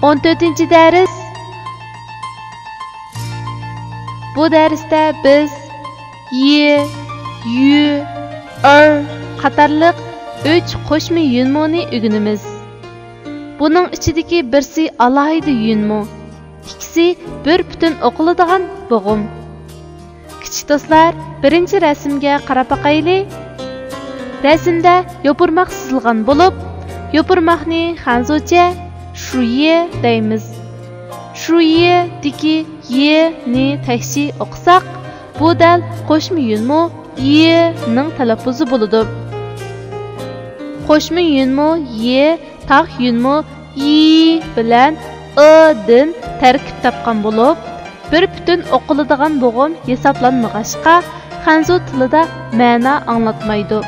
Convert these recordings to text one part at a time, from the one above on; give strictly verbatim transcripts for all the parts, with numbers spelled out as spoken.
ئون تۆتىنچى دەرس. بۇ دەرستە بىز ي، يۈ، ئىر قاتارلىق ئۈچ قوشما يۈنمونى ئۆگىنىمىز. بۇنىڭ ئىچىدىكى بىرسى ئالاھىدە يۈنمو، ئىككىسى بىر پۈتۈن ئوقۇلىدىغان بوغۇم. كىچىك دوستلار، بىرىنچى رەسىمگە قاراپ باقايلى. رەسىمدە يوپۇرماق سىزىلغان بولۇپ، يوپۇرماقنى خەنزۇچە شۇيې دەيمىز. شۇيېدىكى يې نى تەكشى ئوقۇساق، بۇ دەل قوشما يۈنمو يې نىڭ تەلەپپۇزى بولىدۇ. قوشما يۈنمو يې تاق يۈنمو يى بىلەن ئى دىن تەركىب تاپقان بولۇپ، بىر پۈتۈن ئوقۇلىدىغان بوغۇم ھېسابلانمىغاچقا، خەنزۇ تىلىدا مەنە ئاڭلاتمايدۇ.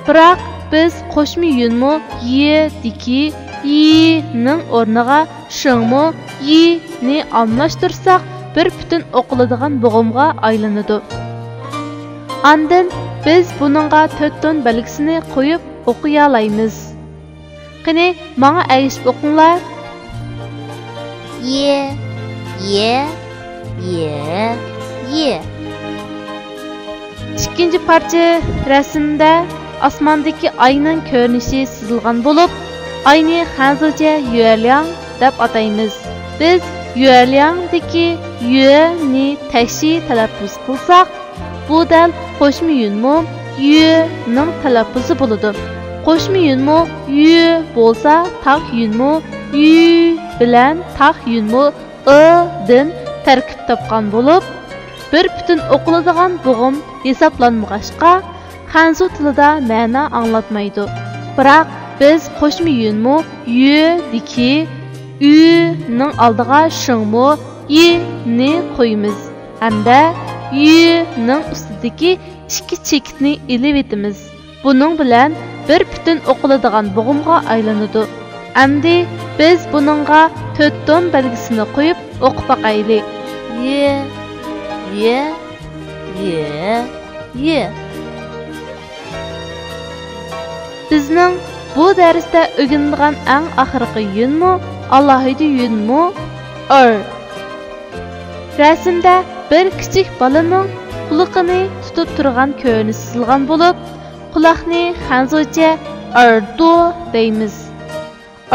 بىراق، بىز قوشما يۈنمو يېدىكى يى نىڭ ئورنىغا شىڭمو يى نى ئالماشتۇرساق، بىر پۈتۈن ئوقۇلىدىغان بوغۇمغا ئايلىنىدۇ. ئاندىن بىز بۇنىڭغا تۆت تون بەلگىسىنى قويۇپ ئوقۇيالايمىز. قېنى، ماڭا ئەگىشىپ ئوقۇڭلار. يې، يې، يې، يې. ئىككىنچى پارچە رەسىمدە ئاسماندىكى ئاينىڭ كۆرۈنۈشى سىزىلغان بولۇپ، ئاينى خەنزۇچە يۈەلياڭ دەپ ئاتايمىز. بىز يۈەلياڭدىكى يۈ نى تەكشى تەلەپپۇز قىلساق، بۇ دەل قوشما يۈنمو يۈ نىڭ تەلەپپۇزى بولىدۇ. قوشما يۈنمو يۈ بولسا، تاق يۈنمو يۈ بىلەن تاق يۈنمو ئى دىن تەركىب تاپقان بولۇپ، بىر پۈتۈن ئوقۇلىدىغان بوغۇم ھېسابلانمىغاچقا، خەنزۇ تىلىدا مەنە ئاڭلاتمايدۇ. بىراق، بىز قوشما يۈنمو يۈدىكى ئۈ نىڭ ئالدىغا شىڭمو يى نى قويىمىز ھەمدە يۈ نىڭ ئۈستىدىكى ئىككى چېكىتنى ئېلىۋېتىمىز. بۇنىڭ بىلەن بىر پۈتۈن ئوقۇلىدىغان بوغۇمغا ئايلىنىدۇ. ئەمدى بىز بۇنىڭغا تۆت تون بەلگىسىنى قويۇپ ئوقۇپ باقايلى. يې، يې، يې، يې. بىزنىڭ بۇ دەرستە ئۆگىنىدىغان ئەڭ ئاخىرقى يۈنمو ئالاھىدە يۈنمو ئىر. رەسىمدە بىر كىچىك بالىنىڭ قۇلىقىنى تۇتۇپ تۇرغان كۆرۈنۈش سىزىلغان بولۇپ، قۇلاقنى خەنزۇچە ئەردۇ دەيمىز.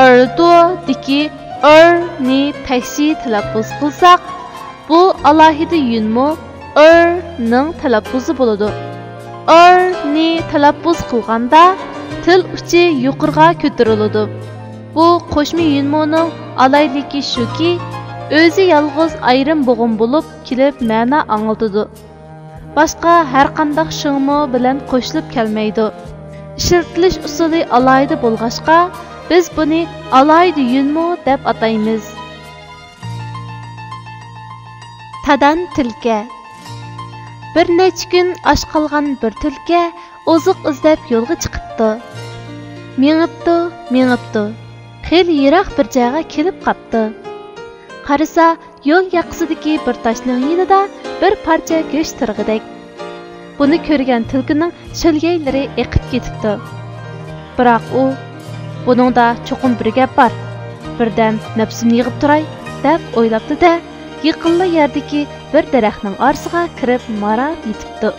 ئەردۇدىكى ئىر نى تەكشى تەلەپپۇز قىلساق، بۇ ئالاھىدە يۈنمو ئىر نىڭ تەلەپپۇزى بولىدۇ. ئىر نى تەلەپپۇز قىلغاندا، تىل ئۇچى يۇقىرىغا كۆتۈرۈلىدۇ. بۇ قوشما يۈنمونىڭ ئالاھىدىلىكى شۇكى، ئۆزى يالغۇز ئايرىم بوغۇم بولۇپ كېلىپ مەنە ئاڭلىتىدۇ. باشقا ھەرقانداق شىڭمو بىلەن قوشۇلۇپ كەلمەيدۇ. ئىشلىتىلىش ئۇسۇلى ئالاھىدە بولغاچقا، بىز بۇنى ئالاھىدە يۈنمو دەپ ئاتايمىز. تادان تۈلكە. بىر نەچچە كۈن ئاچ قالغان بىر تۈلكە ئوزۇق ئىزدەپ يولغا چىقىپتۇ. مېڭىپتۇ، مېڭىپتۇ. خېلى يىراق بىر جايغا كېلىپ قاپتۇ. قارىسا، يول ياقىسىدىكى بىر تاشنىڭ يېنىدا بىر پارچە گۆش تىرىغىدەك. بۇنى كۆرگەن تۈلكىنىڭ شۆلگەيلىرى ئېقىپ كېتىپتۇ. بىراق ئۇ، «بۇنىڭدا چوقۇم بىر گەپ بار، بىردەم نەپسىمنى يىغىپ تۇراي» دەپ ئويلاپتۇ-دە، يېقىنلا يەردىكى بىر دەرەخنىڭ ئارىسىغا كىرىپ ماراپ يېتىپتۇ.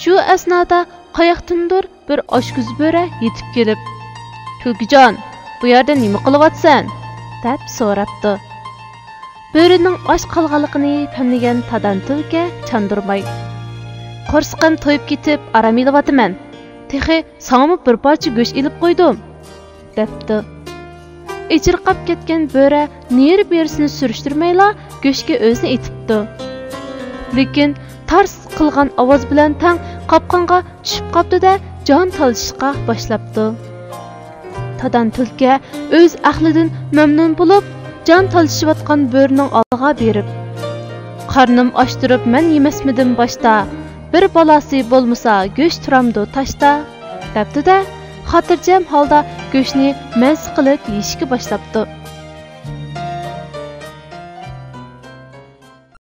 شۇ ئەسنادا قاياقتىندۇر بىر ئاچكۆز بۆرە يېتىپ كېلىپ، «تۈلكىجان، بۇ يەردە نېمە قىلىۋاتىسەن؟» دەپ سوراپتۇ. بۆرىنىڭ ئاچ قالغانلىقىنى پەملىگەن تادان تۈلكە چاندۇرماي، «قورسىقىم تويۇپ كېتىپ ئارام ئېلىۋاتىمەن. تېخى ساڭىمۇ بىر پارچە گۆش ئېلىپ قويدۇم» دەپتۇ. ئېچىرقاپ كەتكەن بۆرە نېرى-بېرىسىنى سۈرۈشتۈرمەيلا گۆشكە ئۆزىنى ئېتىپتۇ. لېكىن تارس قىلغان ئاۋاز بىلەن تەڭ قاپقانغا چۈشۈپ قاپتۇ-دە، جان تالىشىشقا باشلاپتۇ. تادان تۈلكە ئۆز ئەقلىدىن مەمنۇن بولۇپ، جان تالىشىۋاتقان بۆرىنىڭ ئالدىغا بېرىپ، «قارنىم ئاچ تۇرۇپ مەن يېمەسمىدىم باشتا، بىر بالاسى بولمىسا گۆش تۇرامدۇ تاشتا؟» دەپتۇ-دە، خاتىرجەم ھالدا گۆشنى مەززە قىلىپ يېيىشكە باشلاپتۇ.